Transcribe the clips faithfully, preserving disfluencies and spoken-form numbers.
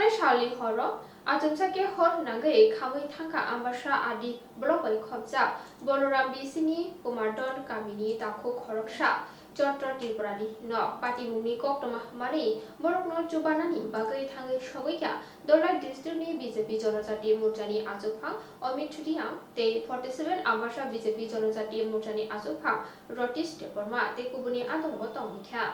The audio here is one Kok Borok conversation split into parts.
Salni horo achomsa khe hor nangwi khamwi thangkha Ambasa Adi block bai khopjak Boloram B C ni Kumardon kamini takhuk khoroksa Chotro Tripurani nok patimungni koktwma manwi borokno chubanani bagwi thangwi sogwi kha Dholai district ni B J P Jonojati Morchani achukphang Amit Chudiyam tei forty seven Ambasa B J P Jonojati Morchani achukphang Rotish Debbarma tei kubuni adongo tongwi kha.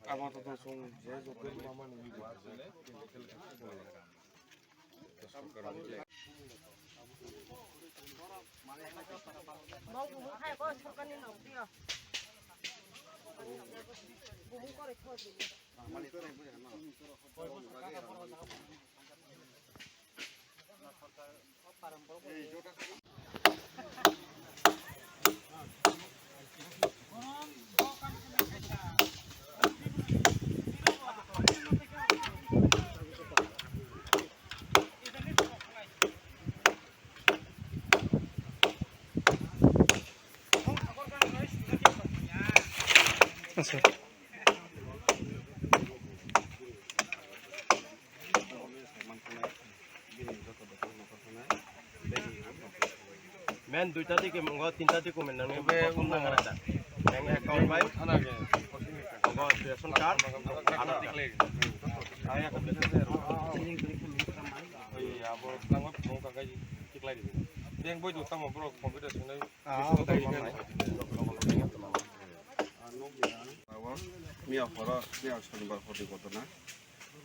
Abo to song je joker mama ni. Men duita di ke munggo, tinta di kumen nang ni bokol nang rada. Yang account bai, munggo ration card, Aadhaar card. Abo nango phone kakai tiklai di. Yang bai duta mo bro computer sini. Miya horo, miya sonibar horo ghotona.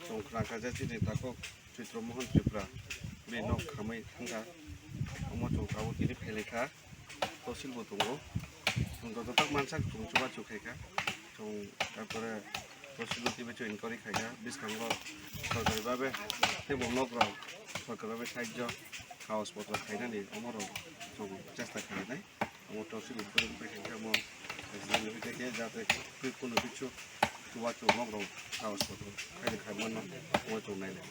Chwng khna kha je chini takhuk Chitro Mohan Tripura bini nok khamwi thangkha. Omo chwng tabuk tini phailai kha. Tosil bo tongo. Chwng joto tak mansak chwng chubachu khai kha. Chwng tarpore tosil o twibo chwng inquiry khai kha. Bwskango sorkari babe teibo nok rok sorkari babe sahajyo hagoj potro khainani omo rok chwng chesta khainai. Omo tosil inquiry khai kha omo accident ni bisingtwi jate kunu kichu chubachu nok rok hagoj potro khaini khai mano omo chwng nailai.